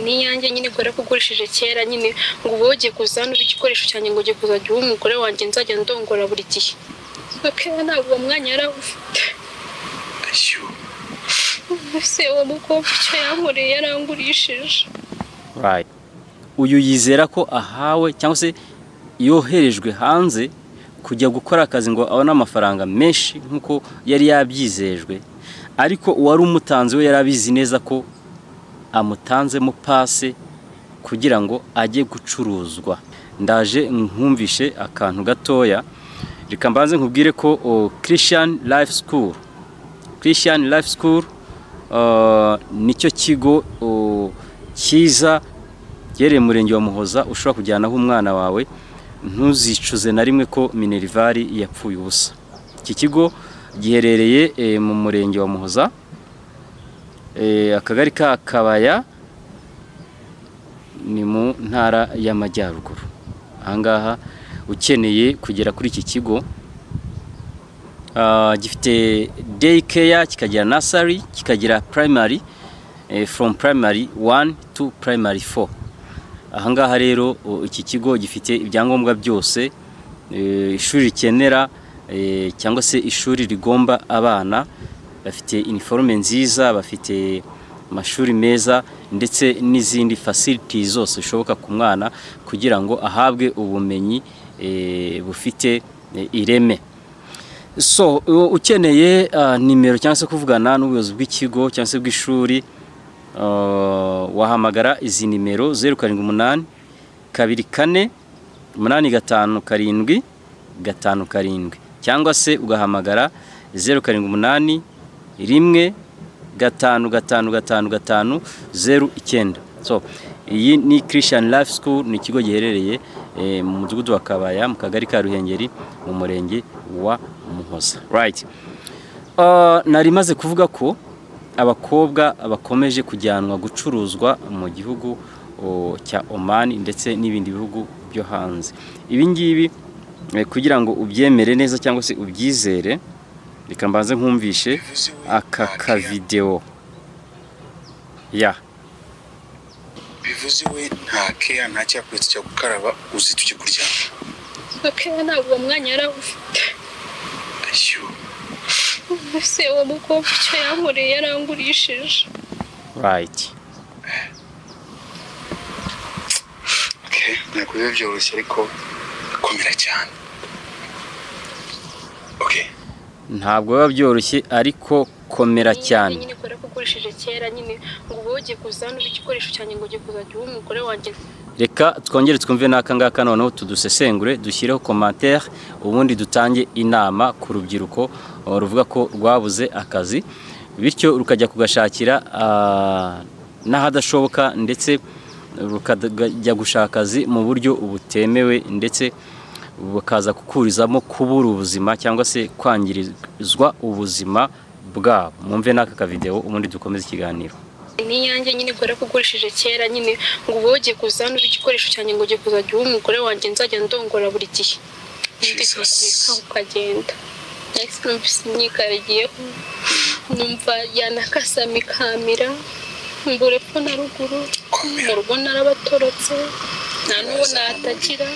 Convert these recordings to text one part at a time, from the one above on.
N'iyanjye nyine kubera ko ugurishije kera nyine, ngo uba ugiye kuza hano igikoresho cyanjye, ngo ugiye kuzajya uba umugore wanjye, nzajya ndongora buri gihe. Kera ntabwo uwo mwanya yari awufite. Ashyu. Ese uwo mukobwa icyo yankoreye, yarangurishije. Right. Uyu yizera ko ahawe cyangwa se yoherejwe hanze kujya gukora akazi ngo abone amafaranga menshi nk'uko yari yabyizejwe, ariko uwari umutanze we yari abizi neza ko amutanzemo pase kugira ngo ajye gucuruzwa. Ndaje nkumvishe akantu gatoya. Reka mbanze nkubwire ko Christian Life School, Christian Life School nicyo kigo cyiza giherereye mu murenge wa Muhoza ushobora kujyanaho umwana wawe, ntuzicuze na rimwe ko minerval yapfuye ubusa. Iki kigo giherereye mu murenge wa Muhoza, akagari ka Kabaya, ni mu ntara y'Amajyaruguru. Ahangaha ukeneye kugera kuri iki kigo, gifite day care, kikagira nursery, kikagira primary, from primary 1 to primary 4. Ahangaha rero iki kigo gifite ibyangombwa byose ishuri rikenera, cyangwa se ishuri rigomba abana. Bafite uniforme nziza, bafite amashuri meza, ndetse n'izindi facilities zose zishoboka ku mwana kugira ngo ahabwe ubumenyi bufite ireme. So ukeneye nimero cyangwa se kuvugana n'ubuyobozi bw'ikigo cyangwa se bw'ishuri, wahamagara izi nimero: 0782485757, cyangwa se ugahamagara 0781555509. So iyi ni Christian Life School, ni ikigo giherereye mu mudugudu wa Kabaya, mu kagari ka Ruhengeri, mu murenge wa Muhoza. Right, nari maze kuvuga ko abakobwa bakomeje kujyanwa gucuruzwa mu gihugu cya Oman ndetse n'ibindi bihugu byo hanze. Ibi ngibi kugira ngo ubyemere neza cyangwa se ubyizere, reka mbanze nkumvishe Bivuze we aka nta care. Kavidewo ya Bivuze we nta care, nta cyakuretse cyo gukaraba, uzi tujye kuryama. Kera ntabwo uwo mwanya yari awufite. Ashyu. Ese uwo mukobwa icyo yankoreye, yarangurishije. Right. Okay, ntabwo biba byoroshye, ariko komera cyane, okay? Ntabwo biba byoroshye, ariko komera cyane. Nyine kubera ko ugurishije kera nyine, ngo uba ugiye kuza hano igikoresho cyanjye, ngo ugiye kuzajya uba umugore wanjye. Reka twongere twumve n'aka ngaka, noneho tudusesengure, dushyireho commentaire, ubundi dutange inama ku rubyiruko ruvuga ko rwabuze akazi, bityo rukajya kugashakira n'ahadashoboka, ndetse rukajya gushaka akazi mu buryo butemewe, ndetse bukaza kukurizamo kubura ubuzima cyangwa se kwangirizwa ubuzima bwabo. Mwumve n'aka kavidewo, ubundi dukomeze ikiganiro. N'iyanjye nyine kubera ko ugurishije kera nyine, ngo uba ugiye kuza hano igikoresho cyanjye, ngo ugiye kuzajya uba umugore wanjye, nzajya ndongora buri gihe, undi Jesus. nkakureka ukagenda. Nahise numvise imyikaragiyeho, numva yanakasama ikamira, mbura epfo na ruguru. Komera. Mu rugo narabatorotse, nta n'uwo natakira,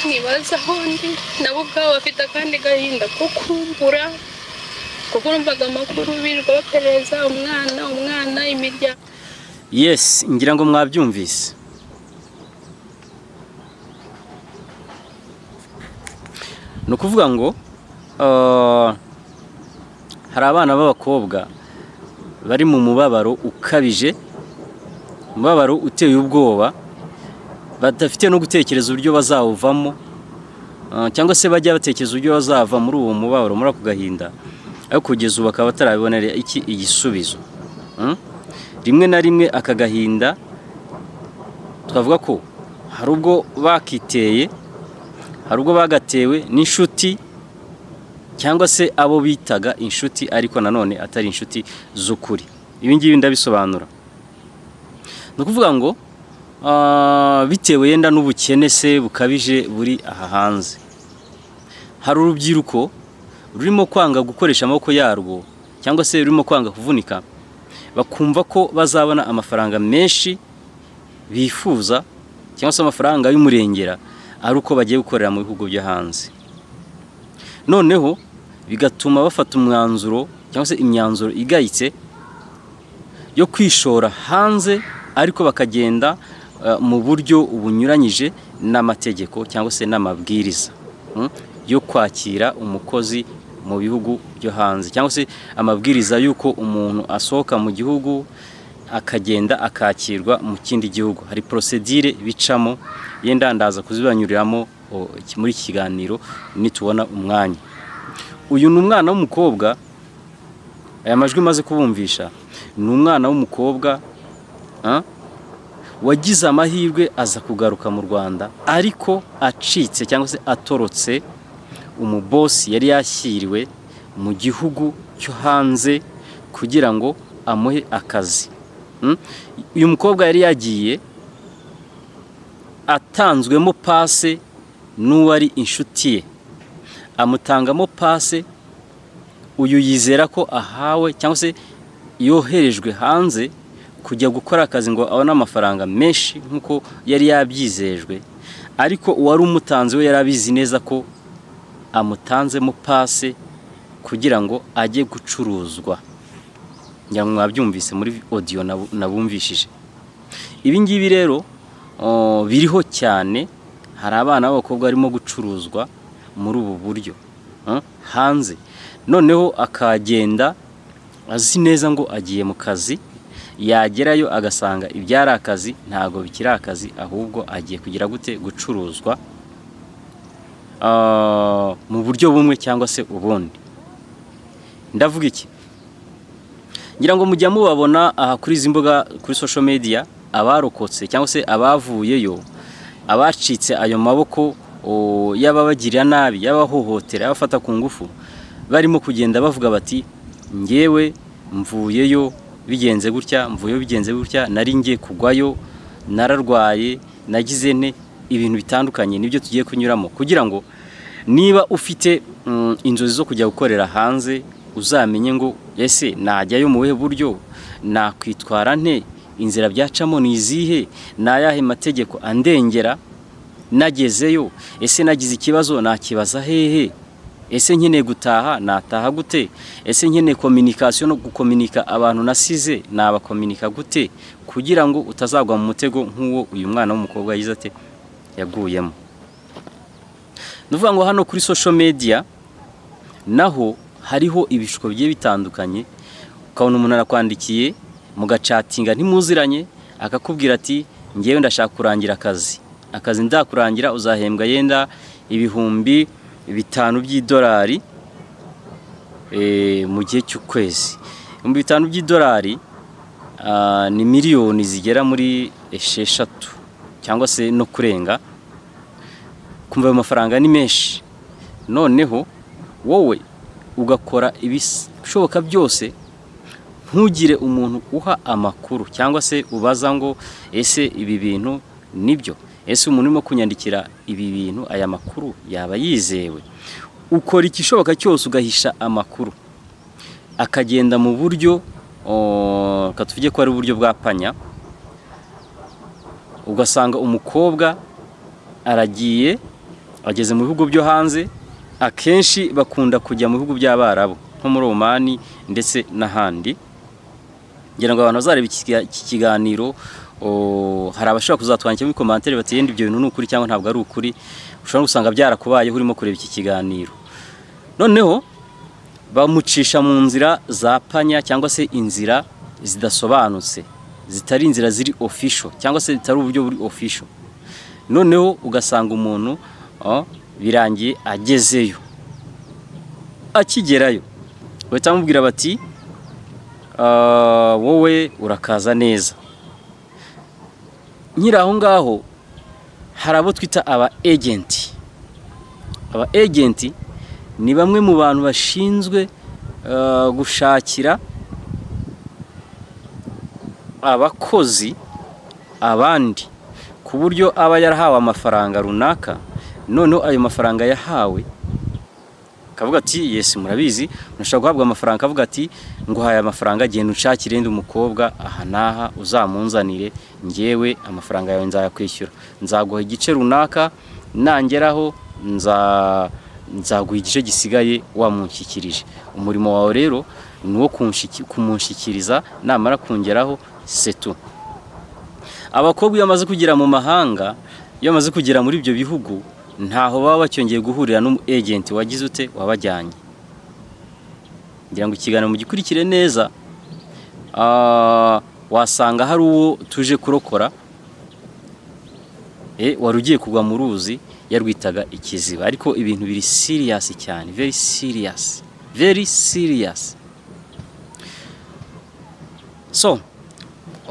ntibazi aho ndi. Nabo ubwabo bafite akandi gahinda ko kumbura, kuko urumvaga amakuru birirwa baperereza umwana, umwana, imiryango. Yes, ngira ngo mwabyumvise. Ni ukuvuga ngo hari abana b'abakobwa bari mu mubabaro ukabije, umubabaro uteye ubwoba, badafite no gutekereza uburyo bazawuvamo, cyangwa se bajya batekereza uburyo bazava muri uwo mubabaro, muri ako gahinda, ariko kugeza ubu bakaba batarabibonera iki igisubizo. Rimwe na rimwe aka gahinda twavuga ko hari ubwo bakiteye, hari ubwo bagatewe n'inshuti cyangwa se abo bitaga inshuti, ariko nanone atari inshuti z'ukuri. Ibi ngibi ndabisobanura, ni ukuvuga ngo bitewe yenda n'ubukene se bukabije buri aha hanze, hari urubyiruko rurimo kwanga gukoresha amaboko yarwo cyangwa se rurimo kwanga kuvunika, bakumva ko bazabona amafaranga menshi. bifuza cyangwa se amafaranga y'umurengera ari uko bagiye gukorera mu bihugu byo hanze. Noneho bigatuma bafata umwanzuro cyangwa se imyanzuro igayitse yo kwishora hanze, ariko bakagenda mu buryo bunyuranyije n'amategeko cyangwa se n'amabwiriza yo kwakira umukozi mu bihugu byo hanze, cyangwa se amabwiriza y'uko umuntu asohoka mu gihugu akagenda akakirwa mu kindi gihugu. Hari procédure bicamo, yenda ndaza kuzibanyuriramo muri iki kiganiro nitubona umwanya. Uyu ni umwana w'umukobwa. Aya majwi maze kubumvisha ni umwana w'umukobwa wagize amahirwe aza kugaruka mu Rwanda, ariko acitse cyangwa se atorotse umubosi yari yashyiriwe mu gihugu cyo hanze kugira ngo amuhe akazi. Uyu mukobwa yari yagiye atanzwemo passe n'uwari inshuti ye, amutangamo passe. Uyu yizera ko ahawe cyangwa se yoherejwe hanze kujya gukora akazi ngo abone amafaranga menshi nk'uko yari yabyizejwe, ariko uwari umutanze we yari abizi neza ko amutanzemo passe kugira ngo ajye gucuruzwa. Ngira ngo mwabyumvise muri audio nabumvishije. Ibi ngibi rero biriho cyane. Hari abana b'abakobwa barimo gucuruzwa muri ubu buryo hanze, noneho akagenda azi neza ngo agiye mu kazi, yagerayo agasanga ibyari akazi ntabwo bikiri akazi, ahubwo agiye kugira gute? Gucuruzwa mu buryo bumwe cyangwa se ubundi. Ndavuga iki? Ngira ngo mujya mubabona aha kuri izi mbuga, kuri social media, abarokotse cyangwa se abavuyeyo, abacitse ayo maboko y'ababagirira nabi, y'abahohotera, y'abafata ku ngufu, barimo kugenda bavuga bati: "Ngewe mvuyeyo bigenze gutya, mvuyeyo bigenze gutya, nari ngiye kugwayo, nararwaye, nagize nte", ibintu bitandukanye. Nibyo tugiye kunyuramo kugira ngo niba ufite inzozi zo kujya gukorera hanze, uzamenye ngo: ese najyayo mu buhe buryo? Nakwitwara nte? Inzira byacamo ni izihe? Ni ayahe mategeko andengera nagezeyo? Ese nagize ikibazo nakibaza hehe? Ese nkeneye gutaha nataha gute? Ese nkeneye communication no gukominika abantu nasize, nabakominika gute? Kugira ngo utazagwa mu mutego nk'uwo uyu mwana w'umukobwa yagize ate? Yaguyemo. Ni ukuvuga ngo hano kuri social media naho hariho ibishuko bigiye bitandukanye. Ukabona umuntu arakwandikiye, mugacatinga, ntimuziranye, akakubwira ati: "Ngewe ndashaka kurangira akazi, akazi ndakurangira uzahembwa yenda 5000 by'idolari mu gihe cy'ukwezi." 5000 by'idolari ni miliyoni zigera muri 6 cyangwa se no kurenga. Kumva ayo mafaranga ni menshi, noneho wowe ugakora ibishoboka byose ntugire umuntu uha amakuru cyangwa se ubaza ngo: "Ese ibi bintu nibyo? Ese umuntu urimo kunyandikira ibi bintu, aya makuru yaba yizewe?" Ukora igishoboka cyose ugahisha amakuru, akagenda mu buryo reka tuvuge ko ari uburyo bwa panya. Ugasanga umukobwa aragiye, ageze mu bihugu byo hanze. Akenshi bakunda kujya mu bihugu by'Abarabu, nko muri Omani ndetse n'ahandi. Ngira ngo abantu bazareba iki kiganiro, hari abashobora kuzatwandikira muri commentaire bati: "Yenda ibyo bintu ni ukuri cyangwa ntabwo ari ukuri." Ushobora gusanga byarakubayeho urimo kureba iki kiganiro. Noneho bamucisha mu nzira za panya cyangwa se inzira zidasobanutse, zitari inzira ziri official cyangwa se zitari uburyo buri official. Noneho ugasanga umuntu birangiye agezeyo. Akigerayo bahita bamubwira bati: "Wowe urakaza neza." Nkiri aho ngaho, hari abo twita aba agent. Aba agent ni bamwe mu bantu bashinzwe gushakira abakozi abandi, ku buryo aba yarahawe amafaranga runaka. Noneho ayo mafaranga yahawe akavuga ati: "Yes, murabizi, ushobora guhabwa amafaranga," akavuga ati: Nguhaye amafaranga, genda unshakire ndi umukobwa aha n'aha, uzamunzanire, ngewe amafaranga yawe nzayakwishyura, nzaguha igice runaka, nangeraho nzaguha igice gisigaye wamunshyikirije. Umurimo wawe rero ni uwo kumunshyikiriza namara kungeraho setu." Abakobwa iyo bamaze kugera mu mahanga, iyo bamaze kugera muri ibyo bihugu, ntaho baba bacyongeye guhurira n'umu agent wagize ute, wabajyanye. Ngira ngo ikiganiro mugikurikire neza. Wasanga hari uwo tuje kurokora wari ugiye kugwa mu ruzi yarwitaga ikiziba, ariko ibintu biri serious cyane, very serious, very serious. So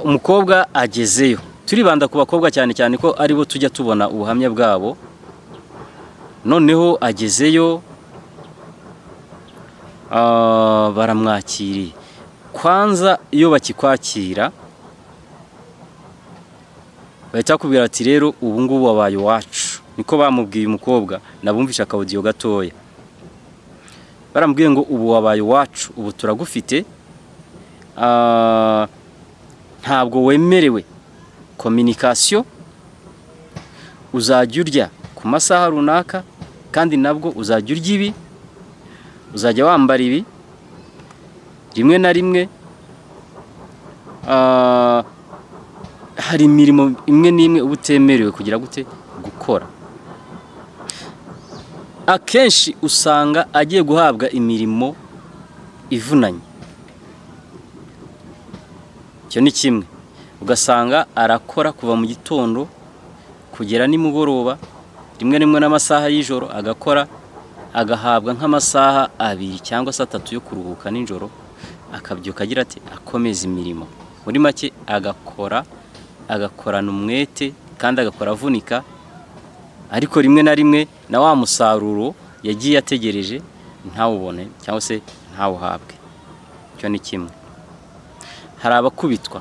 umukobwa agezeyo, turibanda ku bakobwa cyane cyane ko aribo tujya tubona ubuhamya bwabo. Noneho agezeyo, baramwakiriye. Kwanza iyo bakikwakira bahita bakubwira ati: "Rero ubu ngubu wabaye iwacu." Niko bamubwiye umukobwa, nabumvisha aka audio gatoya. Baramubwiye ngo: "Ubu wabaye iwacu, ubu turagufite, ntabwo wemerewe communication, uzajya urya ku masaha runaka, kandi nabwo uzajya urya ibi, uzajya wambara ibi." Rimwe na rimwe hari imirimo imwe n'imwe uba utemerewe kugira gute, gukora. Akenshi usanga agiye guhabwa imirimo ivunanye. Icyo ni kimwe. Ugasanga arakora kuva mu gitondo kugera nimugoroba, rimwe rimwe n'amasaha y'ijoro agakora, agahabwa nk'amasaha 2 cyangwa se 3 yo kuruhuka nijoro, akabyuka agira ati akomeza imirimo. Muri make agakora, agakorana umwete kandi agakora avunika, ariko rimwe na rimwe na wa musaruro yagiye ategereje ntawubone cyangwa se ntawuhabwe. Icyo ni kimwe. Hari abakubitwa,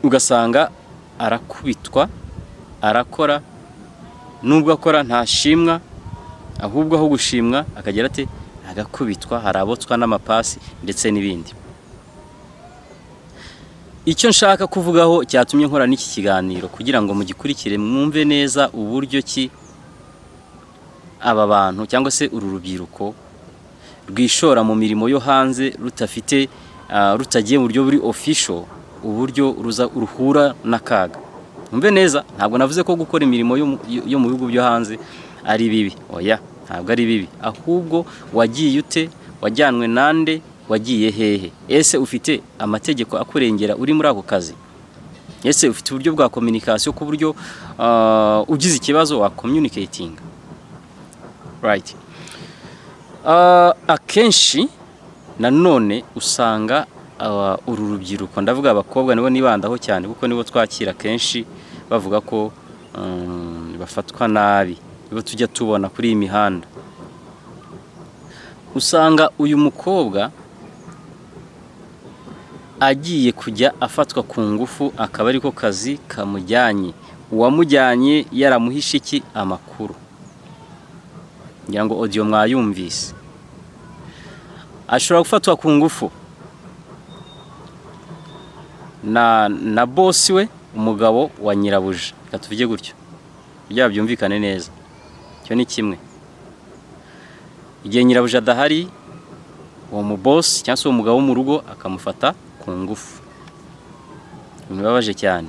Ugasanga arakubitwa, arakora, nubwo akora ntashimwa, ahubwo aho gushimwa akagira ati agakubitwa. Hari abotswa n'amapasi ndetse n'ibindi. Icyo nshaka kuvugaho cyatumye nkora n'iki kiganiro, kugira ngo mugikurikire mwumve neza uburyo ki aba bantu cyangwa se uru rubyiruko rwishora mu mirimo yo hanze rudafite, rutagiye mu buryo buri official, uburyo ruza ruhura n'akaga. Mwumve neza, ntabwo navuze ko gukora imirimo yo mu bihugu byo hanze ari bibi. Oya, ntabwo ari bibi. Ahubwo wagiye ute, wajyanwe nande, wagiye hehe? Ese ufite amategeko akurengera uri muri ako kazi? Ese ufite uburyo bwa communication ku buryo ugize ikibazo wa communicating right? Akenshi nanone usanga uru rubyiruko, ndavuga abakobwa nibo nibandaho cyane kuko nibo twakira kenshi bavuga ko bafatwa nabi, nibo tujya tubona kuri iyi mihanda. Usanga uyu mukobwa agiye kujya afatwa ku ngufu, akaba ariko kazi kamujyanye, uwamujyanye yaramuhishe iki, amakuru. Ngira ngo audio mwayumvise. Ashobora gufatwa ku ngufu na boss we, umugabo wa nyirabuja, reka tuvuge gutyo kugira byumvikane neza. Icyo ni kimwe. Igihe nyirabuja adahari, uwo mu boss cyangwa se uwo mugabo wo mu rugo akamufata ku ngufu. Ibintu bibabaje cyane.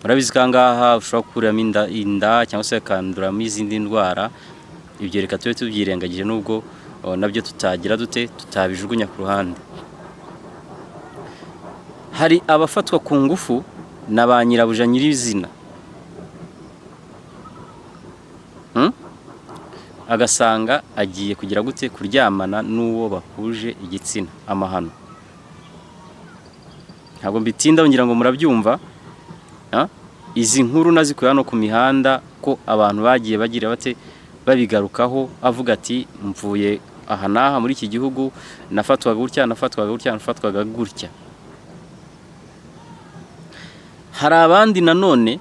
Murabizi ko aha ngaha ushobora gukuramo inda cyangwa se akanduramo izindi ndwara. Ibyo reka tube tubyirengagije, nubwo nabyo tutagira dute, tutabijugunya ku ruhande. Hari abafatwa ku ngufu na ba nyirabuja nyirizina, Agasanga agiye kugira gute, kuryamana n'uwo bahuje igitsina. Amahano, ntabwo mbitinda, ngira ngo murabyumva. Izi nkuru nazikuye hano ku mihanda, ko abantu bagiye bagira bate, babigarukaho, avuga ati: "Mvuye aha n'aha muri iki gihugu, nafatwaga gutya, nafatwaga gutya, nafatwaga gutya." Hari abandi nanone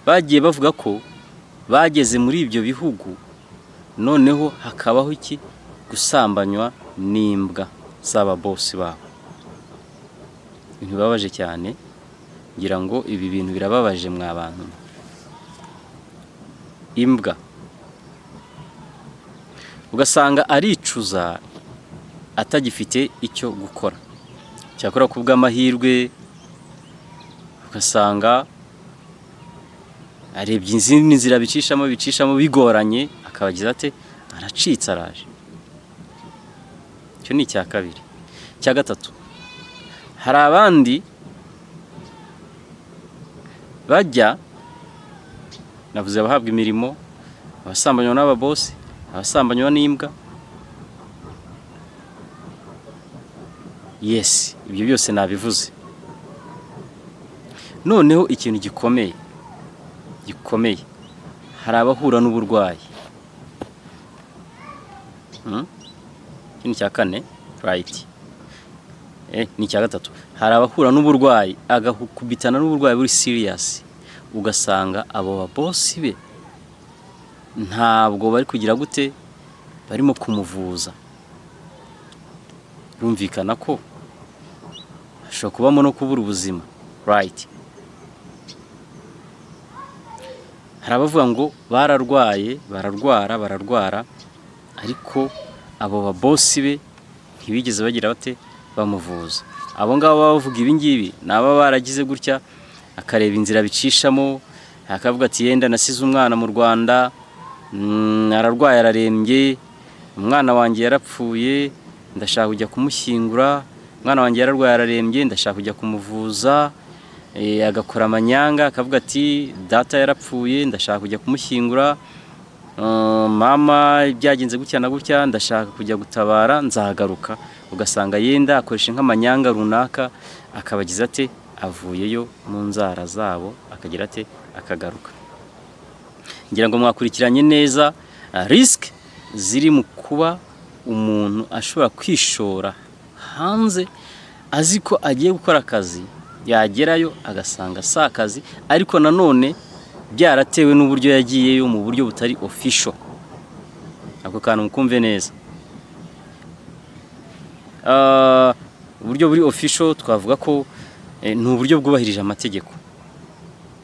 bagiye bavuga ko bageze muri ibyo bihugu, noneho hakabaho iki, gusambanywa n'imbwa z'aba boss babo. Ibintu bibabaje cyane. Ngira ngo ibi bintu birababaje mwa bantu. Imbwa, ugasanga aricuza atagifite icyo gukora. Cyakora ku bw'amahirwe ugasanga arebye izindi nzira bicishamo bigoranye, akabagiza ate, aracitse, araje. Icyo ni icya kabiri. Icya gatatu, hari abandi bajya, navuze abahabwa imirimo, abasambanywa n'ababosi, abasambanywa n'imbwa. Yes, ibyo byose nabivuze. Noneho ikintu gikomeye gikomeye, hari abahura n'uburwayi. Iki ni icya kane, right? Ni icya gatatu. Hari abahura n'uburwayi, agakubitana n'uburwayi buri serious, ugasanga abo babosi be ntabwo bari kugira gute, barimo kumuvuza. Birumvikana ko hashobora kubamo no kubura ubuzima, right? Hari abavuga ngo bararwaye, bararwara, bararwara, ariko abo babosi be ntibigeze bagira bate, bamuvuza. Abo ngabo baba bavuga ibi ngibi ni ababa baragize gutya, akareba inzira bicishamo, akavuga ati: "Yenda nasize umwana mu Rwanda, ararwaye, ararembye, umwana wanjye yarapfuye, ndashaka kujya kumushyingura, umwana wanjye yararwaye, ararembye, ndashaka kujya kumuvuza." Agakora amanyanga, akavuga ati: "Data yarapfuye, ndashaka kujya kumushyingura, mama byagenze gutya na gutya, ndashaka kujya gutabara, nzagaruka." Ugasanga yenda akoresha nk'amanyanga runaka, akabagiza ate, avuyeyo mu nzara zabo, akagira ate, akagaruka. Ngira ngo mwakurikiranye neza risk ziri mu kuba umuntu ashobora kwishora hanze azi ko agiye gukora akazi, yagerayo agasanga si akazi, ariko nanone byaratewe n'uburyo yagiyeyo mu buryo butari official. Ako kantu mukumve neza. Uburyo buri official twavuga ko ni uburyo bwubahirije amategeko.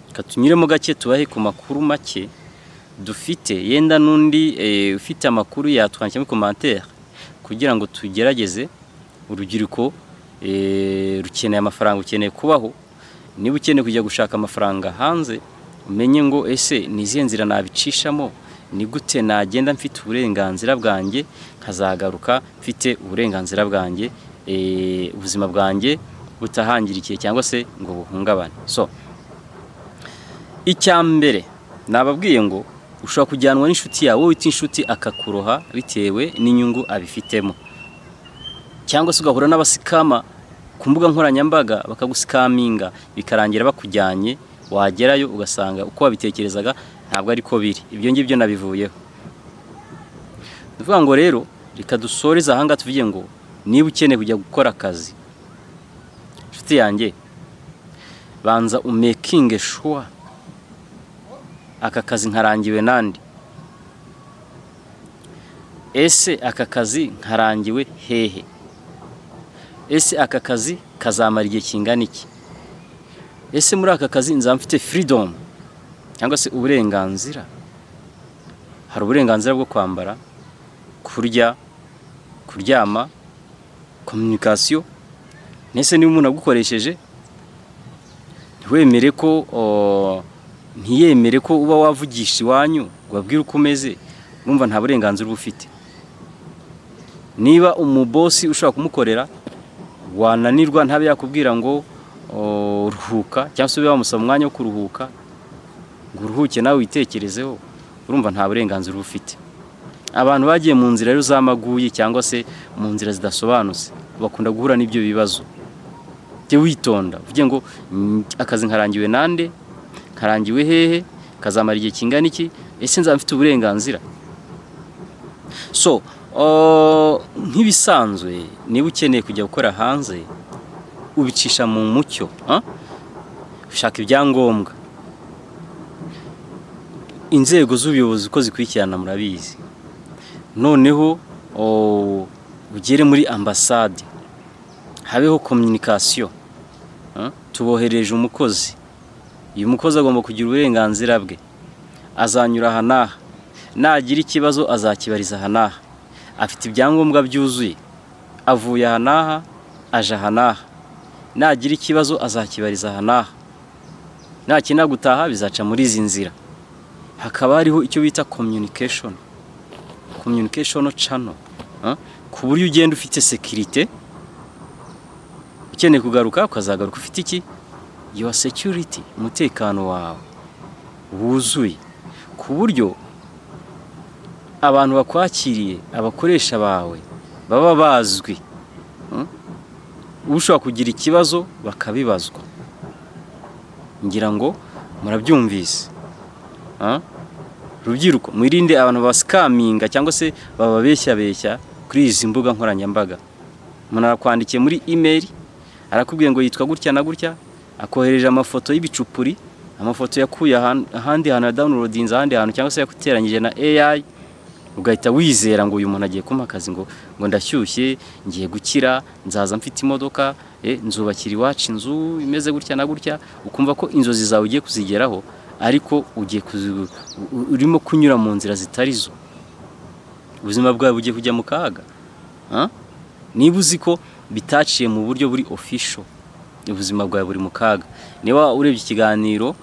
Reka tunyuremo gake, tubahe ku makuru make dufite. Yenda n'undi ufite amakuru yatwandikira muri commentaire kugira ngo tugerageze. Urubyiruko rukeneye amafaranga, ukeneye kubaho. Niba ukeneye kujya gushaka amafaranga hanze, umenye ngo: ese ni izihe nzira nabicishamo? Ni gute nagenda mfite uburenganzira bwanjye, nkazagaruka mfite uburenganzira bwanjye, ubuzima bwanjye butahangirikiye cyangwa se ngo buhungabane? So, icya mbere nababwiye ngo ushobora kujyanwa n'inshuti yawe, wowe wita inshuti, akakuroha bitewe n'inyungu abifitemo, cyangwa se ugahura n'aba scammer ku mbuga nkoranyambaga bakagu-scaminga, bikarangira bakujyanye, wagerayo ugasanga uko wabitekerezaga ntabwo ariko biri. Ibyo ngibyo nabivuyeho. Ni ukuvuga ngo rero reka dusoreze ahangaha, tuvuge ngo niba ukeneye kujya gukora akazi, inshuti yanjye, banza u-makinge sure: aka kazi nkarangiwe nande? Ese aka kazi nkarangiwe hehe? Ese aka kazi kazamara igihe kingana iki? Ese muri aka kazi nzaba mfite freedom cyangwa se uburenganzira? Hari uburenganzira bwo kwambara, kurya, kuryama, communication. Nese niba umuntu agukoresheje ntiwemere ko ntiyemere ko uba wavugisha iwanyu ngo abwire uko umeze, urumva nta burenganzira uba ufite. Niba umubosi ushobora kumukorera, wananirwa ntabe yakubwira ngo ruhuka, cyangwa se ube wamusaba umwanya wo kuruhuka ngo uruhuke nawe witekerezeho, urumva nta burenganzira uba ufite. Abantu bagiye mu nzira rero z'amaguyi cyangwa se mu nzira zidasobanutse bakunda guhura n'ibyo bibazo. Jya witonda, uvuge ngo: "Akazi nkarangiwe nande? Karangiwe hehe? Kazamara igihe kingana iki? Ese nzaba mfite uburenganzira?" So, nk'ibisanzwe, niba ukeneye kujya gukora hanze, ubicisha mu mucyo, ushaka ibyangombwa, inzego z'ubuyobozi uko zikurikirana murabizi. Noneho Ugere muri ambasade, habeho communication. Tubohereje umukozi, uyu mukozi agomba kugira uburenganzira bwe, azanyura aha n'aha, nagira ikibazo azakibariza aha n'aha, afite ibyangombwa byuzuye, avuye aha n'aha, aje aha n'aha, nagira ikibazo azakibariza aha n'aha, nakenera gutaha bizaca muri izi nzira. Hakaba hariho icyo bita communication channel, ku buryo ugenda ufite sécurité. Ukeneye kugaruka, ukazagaruka ufite iki? Your security, umutekano wawe wuzuye, ku buryo abantu bakwakiriye, abakoresha bawe baba bazwi. Ushobora kugira ikibazo bakabibazwa. Ngira ngo murabyumvise. Rubyiruko, mwirinde abantu bascaminga cyangwa se bababeshyabeshya kuri izi mbuga nkoranyambaga. Umuntu arakwandikiye muri email, arakubwiye ngo yitwa gutya na gutya, akohereje amafoto y'ibicupuri, amafoto yakuye ahandi hantu, ya downloadinze ahandi hantu, cyangwa se yakuteranyije na AI, ugahita wizera ngo uyu muntu agiye kumpa akazi, ngo ndashyushye, ngiye gukira, nzaza mfite imodoka, nzubakira iwacu inzu imeze gutya na gutya. Ukumva ko inzozi zawe ugiye kuzigeraho, ariko ugiye urimo kunyura mu nzira zitari zo. Ubuzima bwawe bugiye kujya mu kaga. Niba uzi ko bitaciye mu buryo buri official, ubuzima bwawe buri mu kaga. Niba urebye ikiganiro,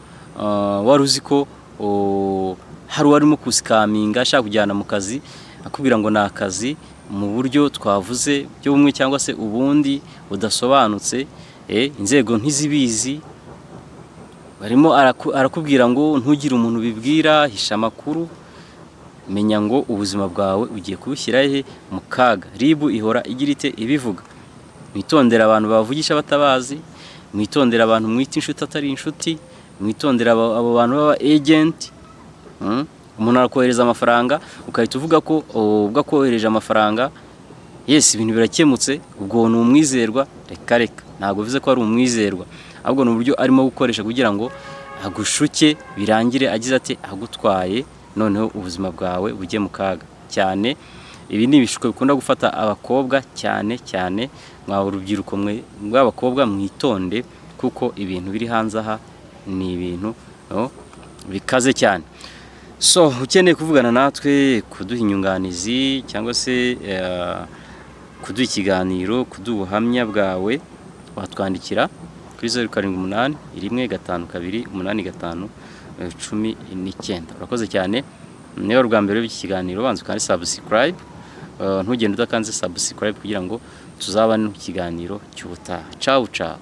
wari uzi ko hari uwarimo kuscaminga ashaka kujyana mu kazi, akubwira ngo ni akazi mu buryo twavuze byo bumwe cyangwa se ubundi budasobanutse, inzego ntizibizi, barimo arakubwira ngo ntugire umuntu ubibwira, hisha amakuru, menya ngo ubuzima bwawe ugiye kubushyira he? Mu kaga. RIB ihora igira ite? Ibivuga. Mwitondere abantu bavugisha batabazi, mwitondere abantu mwita inshuti atari inshuti, mwitondere abo bantu baba agent. Umuntu arakohereza amafaranga, ugahita uvuga ko ubwo akohereje amafaranga, yes, ibintu birakemutse, ubwo ni umwizerwa. Reka reka, ntabwo bivuze ko ari umwizerwa, ahubwo ni uburyo arimo gukoresha kugira ngo agushuke, birangire agize ati agutwaye, noneho ubuzima bwawe bujye mu kaga cyane. Ibi ni ibishuko bikunda gufata abakobwa cyane cyane. Mwa urubyiruko mwe rw'abakobwa, mwitonde, kuko ibintu biri hanze aha ni ibintu, no, bikaze cyane. So ukeneye kuvugana natwe, kuduha inyunganizi, cyangwa se kuduha ikiganiro, kuduha ubuhamya bwawe, watwandikira kuri 0781528519. Urakoze cyane. Niba ari ubwa mbere w'iki kiganiro, banza ukande subscribe. Ntugende udakanze subscribe, kugira ngo tuzabane mu kiganiro cy'ubutaha. Ciao ciao.